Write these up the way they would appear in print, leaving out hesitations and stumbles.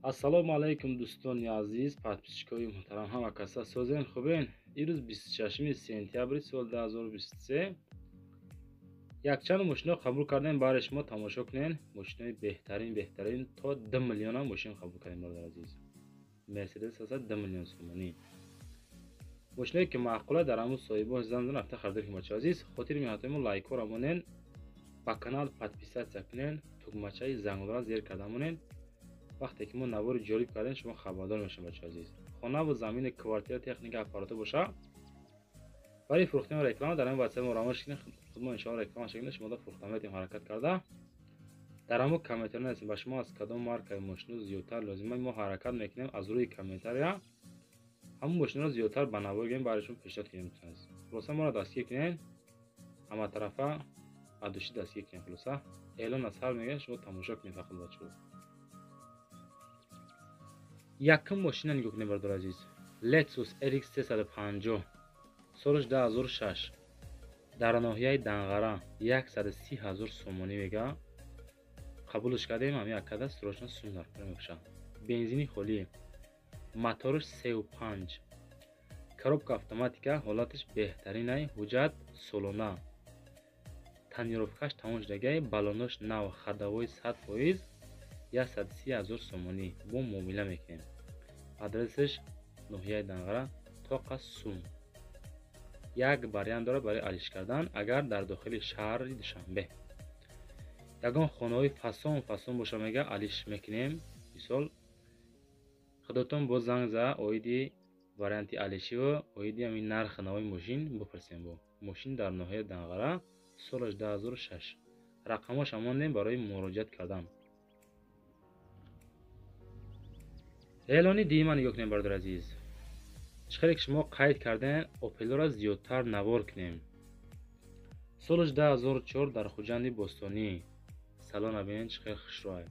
Ассалому алайкум, дӯстони азиз, подписчикои муҳтарам, ҳама каса созен, хубен? Ирӯз 26 сентябри соли 2023 якчанд мошино қабул кардем, барои шумо тамошо кунен. Мошинои беҳтарин, беҳтарин, то 2 миллиона мошин қабул кардем, бародар азиз. Мерседес аса 2 миллион сомонӣ. Мошиное ки маъқула, дар ҳамун соҳибош занг зан, рафта харидор кунед, бачаҳо азиз. Хотири меҳнатҳои мо лайкҳоро монен, ба канал подписаться кунен, тугмачаи зангора зер карда монен. Вақте ки мо навори ҷолиб кардем, шумо хабардор мешавед, бачаҳо азиз. Хонаву замини, квартира, техника, аппарато боша, барои фурӯхтани реклама дар ҳамин ватсап мо равон шикунед. Худ мо иншоалло реклама шикунем, шумо да фурӯхта метавонем ҳаракат карда. Дар ҳамон комментария нависем, ба шумо аз кадом маркаи мошино зиёдтар лозима. Мо ҳаракат мекунем, аз рӯи комментария ҳамон мошиноро зиёдтар ба навор гирем, барои шумо пешниҳод кунем. Хулоса, моро дастгир кунед, ҳаматарафа аз души дастгир кунед. Хулоса, эълон аз ҳар мегӯяд, шумо тамошо кунед фақат, бачаҳо. Якум мошина нигоҳ кунед, бародари азиз. Lexus RX 350, солаш 2006, дар ноҳияи Данғара 130 ҳазор сомонӣ мега. Қабулш кардем, ҳамин акада срочно сум дар кор мебошад. Бензини холӣ, мотораш 3,5, коробка автоматика, ҳолаташ беҳтаринай, ҳуҷҷат солона, тонировкаш тамом шудагай, баллонош нав, ходовой 100%, 130 ҳазор сомонӣ бо муомила мекунем. Адресаш ноҳияи Данғара, тоқа Сум. Як вариант дорад барои алиш кардан, агар дар дохили шаҳри Душанбе ягон хонаҳои фасон фасон боша, мега, алиш мекунем. Мисол, худотон боз занг зада, оиди варианти алишиву оиди ҳамин нархи нави мошин бипурсем. Бо мошин дар ноҳияи Данғара, солаш 2006, рақамҳоша мондем барои муроҷиат кардан. Эълони дима нигоҳ кунем, бародари азиз. Чӣ хеле ки шумо қайд кардем, Опелоро зиёдтар навор кунем. Солаш 2004, дар Хуҷанди Бостонӣ. Салона бинед, чӣ хел хушрӯай.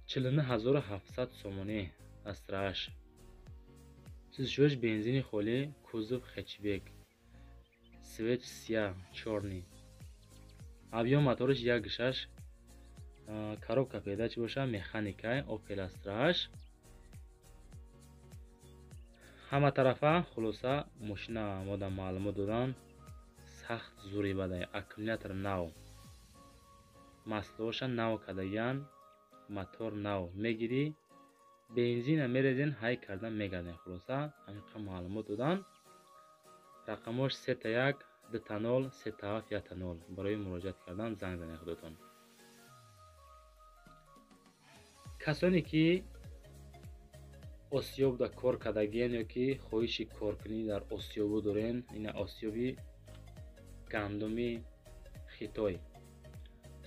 49 700 сомонӣ Астрааш. Сӯзишвориш бензини холӣ, кузов хэтчбек, цвет сияҳ, чёрный. Объём мотораш 1,6, коробка передач боша, механика. Опел Астрааш ҳама тарафа. Хулоса, мошина мода маълумот додан, сахт зури бадай, аккумулятор нав, маслооша нав кардагиян, мотор нав, мегирӣ, бензина мерезен, ҳай кардан мегарден. Хулоса, ҳамин маълумот додан. Рақамҳош 3 1 2 0 3 7 1 0. Барои муроҷиат кардан занг занед худотон. Касоне ки осиёбда кор кардагиен ё ки хоҳиши коркунӣ дар осиёбу дорен, ина осиёби гандуми Хитой,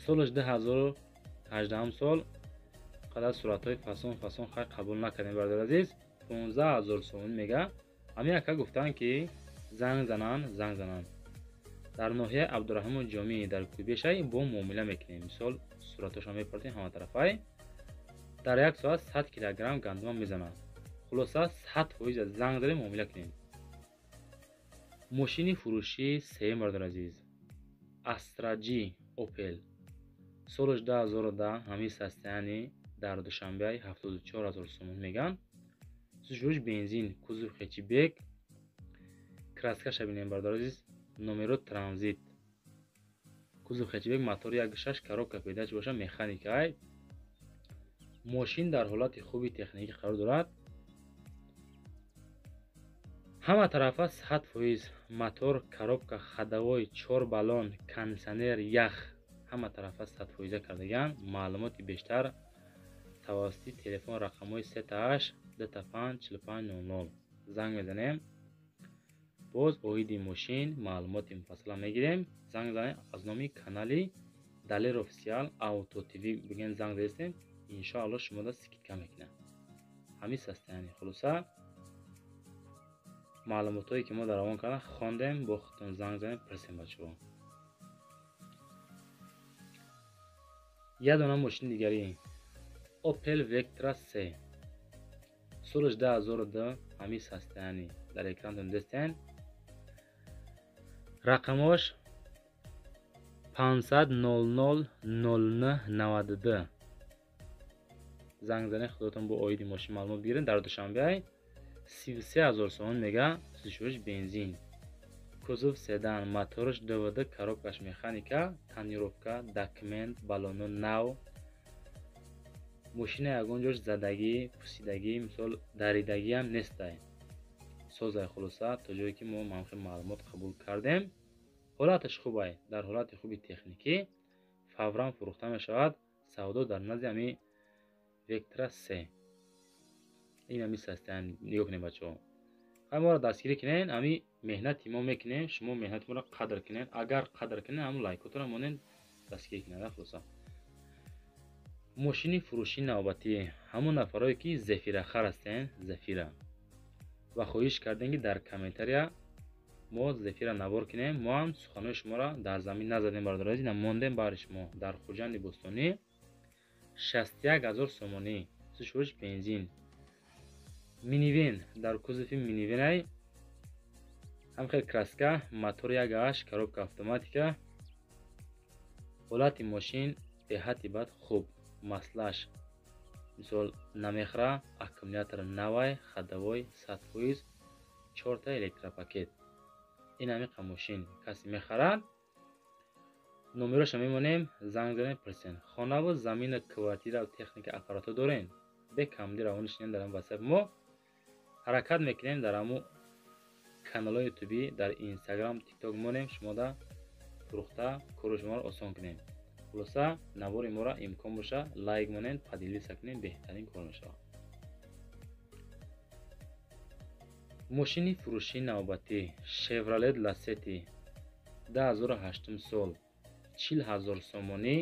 солаш 2018 сол, қадар суратҳои фасон фасон, хай, қабул накардем, бародари азиз. 15 000 сомонӣ мега. Ҳамин ака гуфтанд, ки занг зананд, занг зананд. Дар ноҳияи Абдураҳмони Ҷомӣ, дар Кӯйбешай, бо муомила мекунем. Мисол, суратҳошро мепартем, ҳаматарафай. Дар як соат 100 килограмм гандума мезанад. Хулоса, 100% занг задем, муомила кунем. Мошини фурӯшии сеюм, бародари азиз, Астра Ҷи Опел, солаш 2010, ҳамин состояние, дар Душанбе 74 000 сомон меган. Сӯзишвориш бензин, кузов хэтчбек, краскаша бинем, бародари азиз, номеро транзит, кузов хэтчбек, мотор 1,6, коробка передач боша, механикай. Мошин дар ҳолати хуби техникӣ қарор дорад, ҳама тарафа 100%: мотор, коробка, ходовой, чор баллон, кондитсионер, ях, ҳама тарафа 100%-а кардагиан. Маълумоти бештар тавассути телефон рақамҳои 3 8 2 5 45 00 занг мезанем. Боз оиди мошин маълумоти муфассала мегирем. Занг занем, аз номи канали Далер Офисиал Авто ТВ бигӯем, занг задистем, иншоалло шумода скидка мекунад ҳамин состояние. Хулоса, маълумотҳое ки мо дар равон кардан хондем, бо худтон занг занем, пурсем, бачаҳо. Як дона мошини дигарӣ, Opel Vectra C, солаш 2002, ҳамин состояние, дар экрантон дестен. Рақамҳош 500 00 09 92. Занг занед, худотон бо оиди мошин маълумот бигиред. Дар Душанбе 33 000 сомон мега, сӯзишвориш бензин. Кузов седан, мотораш ДВД, коробкаш механика, тонировка, документ, баллоно нав. Мошина ягон ҷош задагӣ, пусидагӣ, мисол, даридагиам нестай, созай. Хулоса, то ҷое ки мо ҳамхел маълумот қабул кардем, ҳолаташ хубай, дар ҳолати хуби техникӣ, фавран фурӯхта мешавад. Савдо дар назди ҳами Вектра се, ин ҳами состояние. Нигоҳ кунед, бачаҳо, ҳай моро дастгирӣ кунед. Ҳами меҳнати мо мекунем, шумо меҳнати моро қадр кунед. Агар қадр кунед, ҳамн лайкотро монед, дастгирӣ кунед. Хулоса, мошини фурӯшии навбатӣ. Ҳамон нафарое ки зефирахар ҳастен, зефира ва хоҳиш кардем, ки дар комментария мо зефира навор кунем, мо ҳам суханои шуморо дар замин назадем, бародари азиз, мондем баҳри шумо. Дар Хуҷанди бостонӣ 61 000 сомонӣ, сӯзишвориш бензин. Минивен, дар кузови минивенай, ҳам хел краска, мотор 1,8, коробка автоматика. Ҳолати мошин беҳадди бад хуб, маслаш, мисол, намехӯра, аккумулятор навай, ходовой 100%, чорта электропакет. Ин ҳамиқа мошин касе мехарад, номероша мемонем, занг занед, пурсен. Хонаву замину квартираву техника, аппаратҳо дорен, бекамди равон шинем. Дар ватсап мо ҳаракат мекунем, дар ҳамун каналҳои ютубӣ, дар Инстаграм, Тикток монем, шумода фурӯхта, кори шуморо осон кунем. Хулоса, навори моро имкон боша, лайк монед, поделиться кунем, беҳтарин кор мешавад. Мошини фурӯшии навбатӣ: Шевролет Ласети, 2008 сол, 40 000 сомонӣ,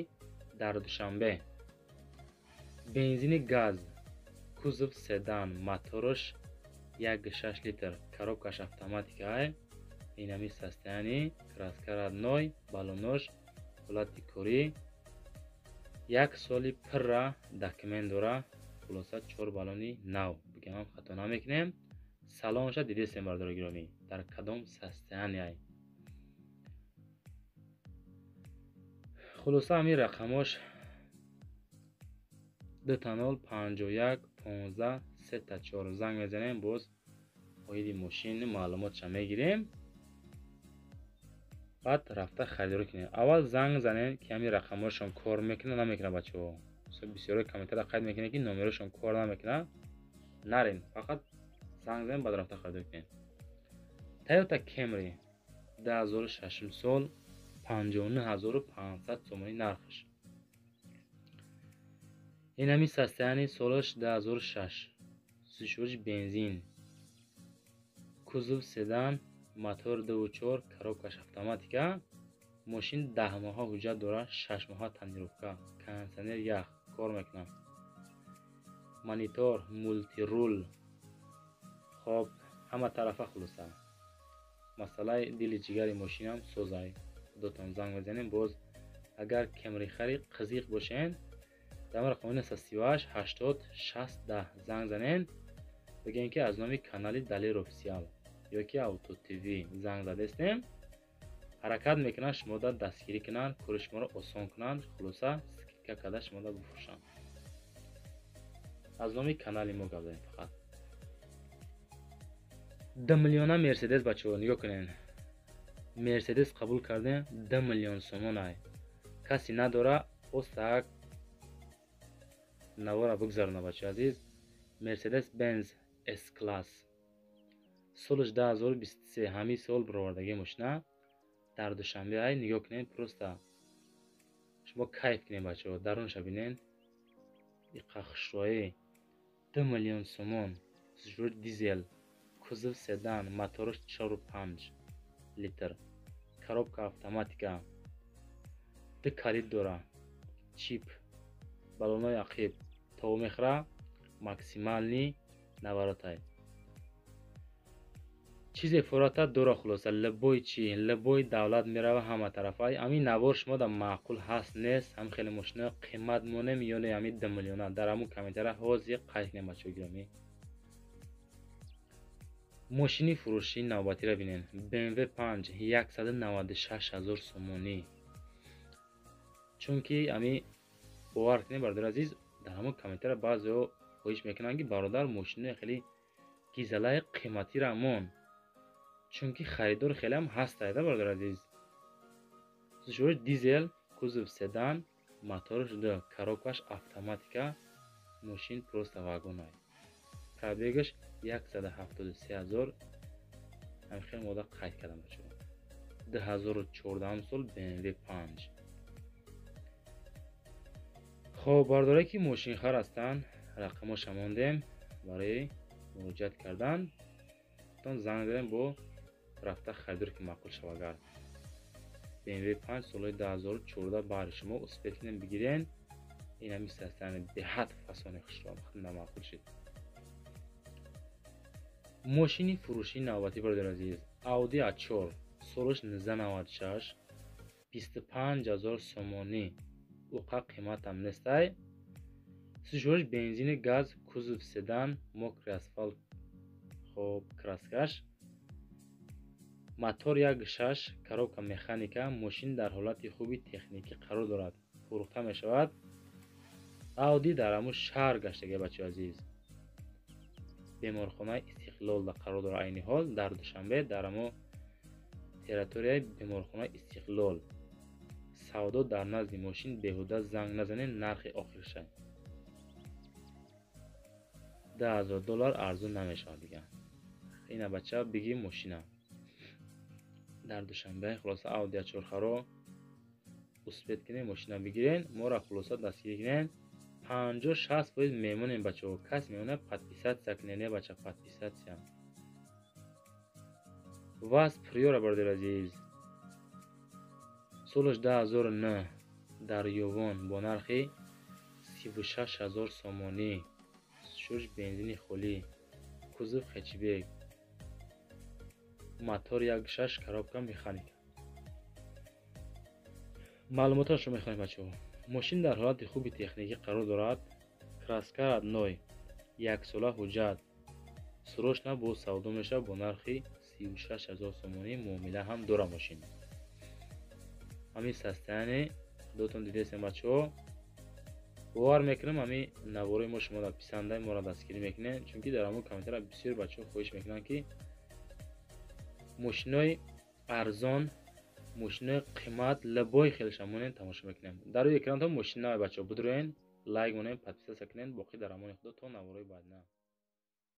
дар Душанбе, бензини газ, кузов седан, мотораш 1,6 литр, коробкаш автоматикай. Инами состояние, краска родной, баллонош ҳолати корӣ, як соли пурра документ дора. Хулоса, чор баллони нав бигӯям, хато намекунем. Салонша дидестем, бардори гиромӣ, дар кадом состоянияй. Хулоса, ҳамин рақамош: 00 51 15 3 4. Занг мезанем, боз оиди мошин маълумотша мегирем, баъд рафта харидорӣ кунем. Аввал занг занем, ки ҳамин рақамҳошон кор мекунад, намекунад. Бачаҳо, бисёре комментария қайд мекунед, ки номерошон кор намекунад. Нарем, фақат занг занем, баъд рафта харидорӣ кунем. Тойота Кемри, 2006 сол, 59 500 сомонӣ нархаш. Ин ҳамин состояние, солаш 2006, сӯзишвориш бензин, кузов седан, мотор 2,4, коробкаш автоматика. Мошин 10 моҳа ҳуҷҷат дорад, 6 моҳа тонировка, кондитсионер ях кор мекунад, монитор, мультируль. Хоб, ҳама тарафа. Хулоса, масъалаи дили ҷигари мошинам созай. Худотон занг мезанем. Боз агар кемрихари қизиқ бошен, дар рақами 38 80 60 10 занг занен, бигӯем, ки аз номи канали Далер Офисиал ё ки Авто ТВ занг задестем. Ҳаракат мекунанд, шумода дастгирӣ кунанд, кори шуморо осон кунанд. Хулоса, скидка карда шумода бифурӯшанд. Аз номи канали мо гап занем фақат. 2 миллиона Мерседес, бачаҳо, нигоҳ кунед. Мерседес қабул кардем, 2 миллион сомонай. Касе надора, остак навора бигзарона, бачаи азиз. Мерседес Бенз С класс, солаш 2023, ҳамин сол баровардагии мошина, дар Душанбе ай. Нигоҳ кунед, просто шумо кайф кунед, бачаҳо, дарунша бинед, иқа хушроӣ. 2 миллион сомон, дизел, кузов седан, мотораш 4,5 литр, коробка автоматика, ду калид дора, чип, баллонои ақиб тов мехӯра, максимальный наворотай, чизе фурата дора. Хулоса, любой чи, любой давлат мерава, ҳама тарафа. Ҳамин навор шумо да маъқул ҳаст, нест? Ҳам хеле мошинаи қимат монем ё не? Ҳамин 2 миллиона дар ҳамун комментария ҳозир қайд кунем, бачаҳо гиромӣ. Мошини фурӯшии навбатиро бинед: БМВ 5, 196 000 сомонӣ. Чунки ами бовар кунед, бародари азиз. Дар ҳамон комментария баъзеҳо хоҳиш мекунанд, ки бародар, мошинои хеле гизалаи қиматиро мон, чунки харидор хелеам ҳастайда, бародар азиз. Сушош дизел, кузов седан, мотораш ду, коробкаш автоматика, мошин просто вагонай. Пробегаш 173 000, ҳамин хел мода қайд кардам, бачаҳо. 2014 сол BMW 5. Хоб, бародаре ки мошинхар ҳастанд, рақамоша мондем барои муроҷиат кардан. Тон занг задем, бо рафта харидор ки маъқул шава. Агар BMW 5 солҳои 2014 баҳри шумо, успеть кунем, бигирен. Ин ҳами состояние беҳад фасони хушро маъқул шид. Мошини фурӯшии навбатӣ, бародари азиз, Audi A4, солаш 1996, 25 000 сомонӣ, уқа қиматам нестай. Сушош бензини газ, кузов седан, мокрый асфалт. Хоб, краскаш, мотор 1.6, коробка механика. Мошин дар ҳолати хуби техникӣ қарор дорад, фурӯхта мешавад. Ауди дар ҳамун шаҳр гаштага, бачаи азиз, беморхонаи Истиқлолда қарор дорад. Айни ҳол дар Душанбе, дар ҳамун территорияи беморхонаи Истиқлол. Савдо дар назди мошин, беҳуда занг назанед, нархи охирша 10 000 доллар, арзон намешавад дигар. Ина, бача, бигир мошина дар Душанбе. Хулоса, Ауди чорхаро успеть кунед, мошина бигирен, моро хулоса дастгирӣ кунед. 50-60% мемонем, бачаҳо. Кас мемонад, подписаться кунед, не, бача, подписаться. ВАЗ Приора, бародари азиз, солаш 2009, дар Ёвон бо нархи 36 000 сомонӣ. Шуш бензини холӣ, кузов хэтчбек, мотор 1.6, коробка механика. Маълумоташро мехоҳем, бачаҳо. Мошин дар ҳолати хуби техникӣ қарор дорад, краска родной, яксола ҳуҷҷат, срочно бо савдо мешавад бо нархи 36 000 сомонӣ, муомила ҳам дорад. Мошин ҳамин состояние худотон дидесем, бачаҳо. Бовар мекунам, ҳамин наворои мо шумо писанда, моро дастгирӣ мекунед, чунки дар ҳамон комментария бисёр бачаҳо хоҳиш мекунанд, ки мошинои арзон, мошинои қимат, любой хелша монем, тамошо мекунем. Дар рӯи экранатон мошин навай, бачаҳо, бидуроен, лайк монем, подписаться кунед. Боқӣ дар амони Худо, то наворои баъдина.